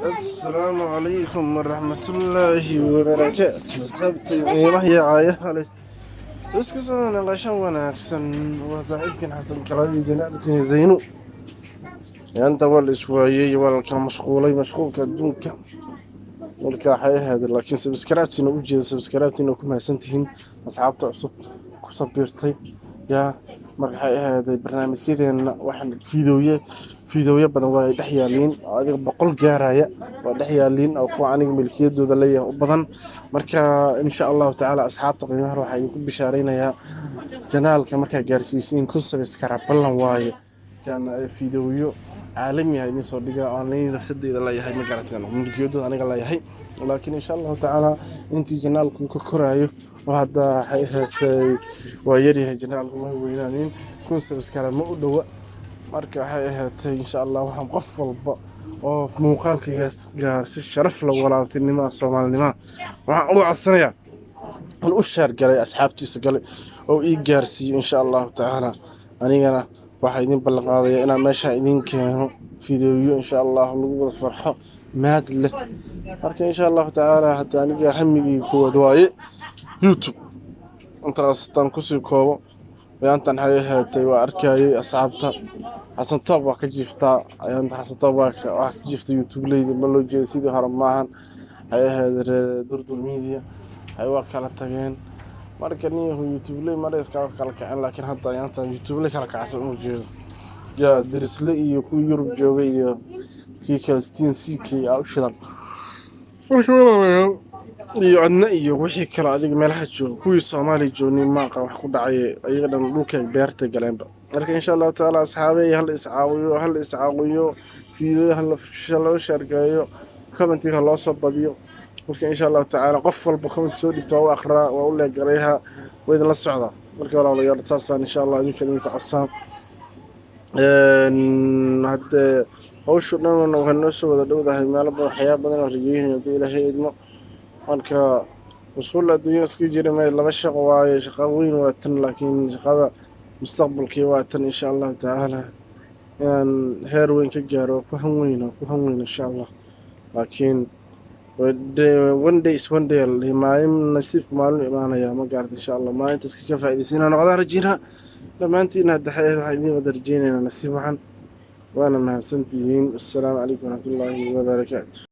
Asalaamu calaykum waraxmatullaahi wabarakaatu. Sabti qiimaha iyo caayaha leh, isku soo naqasho wanaagsan. Waa saaxiibkan Xasan Kalaayo, janaalkii Zaynu. Yaanta waa la iswaayey, waa la kala mashquulay, mashquulka adduunka. Marka waxay ahayd, laakiin subscribe-tiina u jeeda, subscribe-tiina ku mahadsantihiin asxaabta cusub ku sabiirtay yaa. Marka waxay ahayd barnaamijyadeena, waxaan fiidooyo badan waa ay dhex yaaliin oo adiga 100 gaaraya waa dhex yaaliin, oo kuwa aniga milkiyadooda leeyahay u badan. Marka insha Allahu tacaala, asxaabta qiimaha, waxaa idinku bishaaraynayaa janaalka markaa gaarsiisiin 1000 subscribe, ballan waaye fiidooyo caalami ah idin soo dhiga oo aan nafsadeyda leeyahay, ma garateen, milkiyadooda aniga leeyahay. Laakiin insha Allahu tacaala intii janaalku ka koraayo, oo hadda waxay ahaatay waa yaryahay janaalku, ma weynaanin, 1000 subscribe ma u dhowa. Marka waxay ahaatay insha Allah waxaan qof walba oo muuqaalkaygaas gaar si sharaf la walaaltinimoa Soomaalinimoa waxaan uga codsanayaa in u share galay asxaabtiisa galay oo ii gaarsiiyo insha Allahu tacaala. Anigana waxaa idin ballan qaadaya inaan meesha idin keeno fideoyo insha Allah lagu wada farxo maad leh. Marka insha Allahu tacaala hadda aniga hamigii koowaad waaye YouTube. Intaas haddaan kusii koobo, ayaantan waxay ahaatay waa arkayay asxaabta Xasan Toob waa ka jiiftaa. Ayaanta Xasan Toob waa ka jiifta YouTube leyda, ma loo jeeda, sidii hore maahan. Waxay ahayd reer Durdur Media ay waa kala tageen. Marka nin YouTube ley mar iska kala kaceen, laakiin hadda ayaantan YouTube ley kala kacsan uma jeedo. Yaa Dirisle iyo kuwii Yurub joogay iyo kii kale Stiin CK aa u shidan. Marka walaalayaal, iyo Adna iyo wixii kale adiga meelaha jooga, kuwii Soomaaliya joognay ma aqaan wax ku dhacay, ayaga dhan dhulka beerta galeenba. Marka insha Allahu tacaala asxaabey, hal iscaawiyo, hal iscaawiyo, fiidiyada hala loo share gareeyo, commentiga loo soo badiyo. Marka insha Allahu tacaala qof walba comment soo dhigto waa u akhraa, waa u leegareeyaa, waa idinla socdaa. Marka walaalayaal, saasaan insha Allah idinka idinka codsaan. Haddee hawshu dhan waxay noo soo wada dhowdahay, meelo badan, waxyaaba badan oo rajeynaya hadduu Ilaahay idmo. Marka mashquul adduunya iska jiri may, laba shaqo waaye, shaqa weyn waa tan, laakiin shaqada mustaqbalkii waa tan. Insha Allahu tacaala inaan heer weyn ka gaaro ku han weyn oo ku han weyn insha Allah. Laakiin one day is one day la dhihi, maalin nasiibku maalin imaanaya, ma gaarta. Insha Allah maalintaas ka faa'iidaysa inaan noqdaan rajeynaa. Dhammaantiina hadda waxaan idiin wada rajeynaynaa nasiib wacan, waana mahadsantihiin. Assalaamu calaykum waraxmatullaahi wabarakaatu.